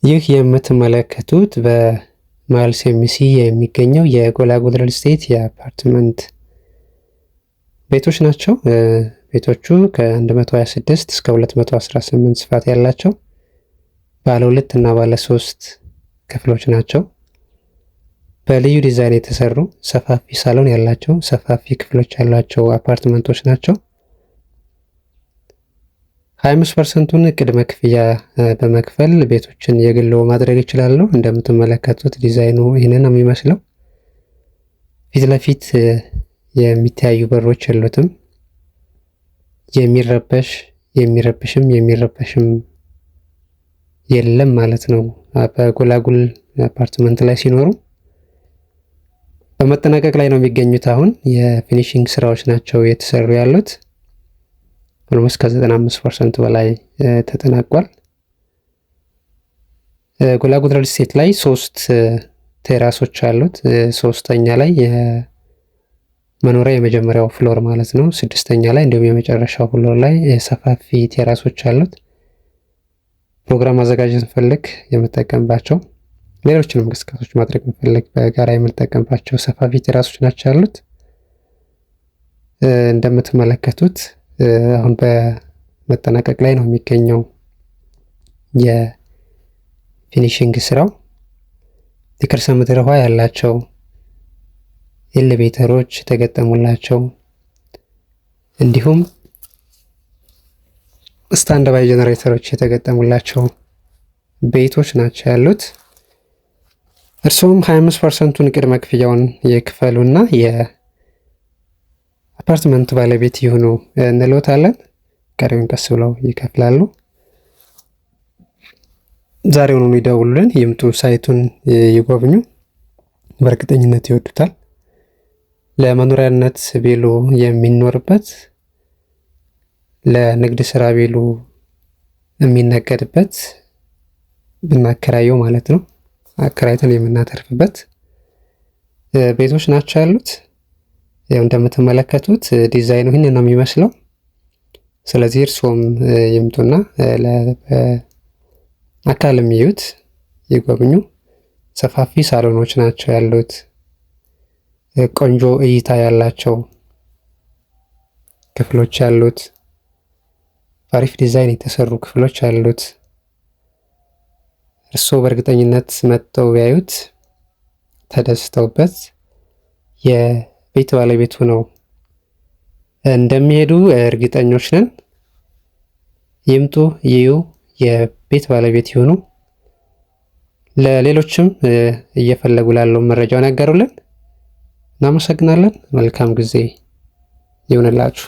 ይህ የምትመለከቱት በመሃል ሲኤምሲ የሚገኘው የጎላጉል ሪል ስቴት የአፓርትመንት ቤቶች ናቸው። ቤቶቹ ከ126 እስከ 218 ስፋት ያላቸው ባለ ሁለት እና ባለ ሶስት ክፍሎች ናቸው። በልዩ ዲዛይን የተሰሩ ሰፋፊ ሳሎን ያላቸው፣ ሰፋፊ ክፍሎች ያሏቸው አፓርትመንቶች ናቸው። 25%ቱን ቅድመ ክፍያ በመክፈል ቤቶችን የግልዎ ማድረግ ይችላሉ። እንደምትመለከቱት ዲዛይኑ ይህንን ነው የሚመስለው። ፊት ለፊት የሚተያዩ በሮች የሉትም። የሚረበሽ የሚረብሽም የለም ማለት ነው። በጎላጉል አፓርትመንት ላይ ሲኖሩ በመጠናቀቅ ላይ ነው የሚገኙት። አሁን የ finishing ስራዎች ናቸው የተሰሩ ያሉት። Almost ከ95% በላይ ተጠናቋል። ጎላጉል ሪል ስቴት ላይ ሶስት terrace ኦች አሉት። ሶስተኛ ላይ የመኖሪያ የመጀመሪያው floor ማለት ነው። ስድስተኛ ላይ እንዲሁም የመጨረሻው floor ላይ ሰፋፊ terrace ኦች አሉት። ፕሮግራም ማዘጋጀት እንፈልግ የምጠቀምባቸው፣ ሌሎችንም እንቅስቃሴዎች ማድረግ እንፈልግ በጋራ የምንጠቀምባቸው ሰፋፊ terrace ኦች ናቸው ያሉት። እንደምትመለከቱት አሁን በመጠናቀቅ ላይ ነው የሚገኘው የ finishing ስራው። የከርሰ ምድር ውሃ ያላቸው፣ elevator ኦች የተገጠሙላቸው እንዲሁም stand by ጀነሬተሮች የተገጠሙላቸው ቤቶች ናቸው ያሉት። እርስዎም 25%ቱን ቅድመ ክፍያውን ይክፈሉና የአፓርትመንት ባለቤት ይሁኑ እንሎታለን። ቀሪውን ቀስ ብለው ይከፍላሉ። ዛሬውኑ ይደውሉልን፣ ይምጡ፣ site ኡን ይጎብኙ። በእርግጠኝነት ይወዱታል። ለመኖሪያነት ቢሉ የሚኖርበት፣ ለንግድ ስራ ቢሉ የሚነገድበት፣ ብናከራየው ማለት ነው፣ አከራይተን የምናተርፍበት ቤቶች ናቸው ያሉት። ያው እንደምትመለከቱት ዲዛይኑ ይህን ነው የሚመስለው። ስለዚህ እርስዎም ይምጡና አካልም ይዩት፣ ይጎብኙ። ሰፋፊ ሳሎኖች ናቸው ያሉት። ቆንጆ እይታ ያላቸው ክፍሎች ያሉት፣ አሪፍ ዲዛይን የተሰሩ ክፍሎች ያሉት፣ እርስዎ በእርግጠኝነት መጥተው ቢያዩት ተደስተውበት የቤት ባለቤት ሆነው እንደሚሄዱ እርግጠኞች ነን። ይምጡ፣ ይዩ፣ የቤት ባለቤት ይሁኑ። ለሌሎችም እየፈለጉ ላለው መረጃውን ያጋሩልን። እናመሰግናለን። መልካም ጊዜ ይሁንላችሁ።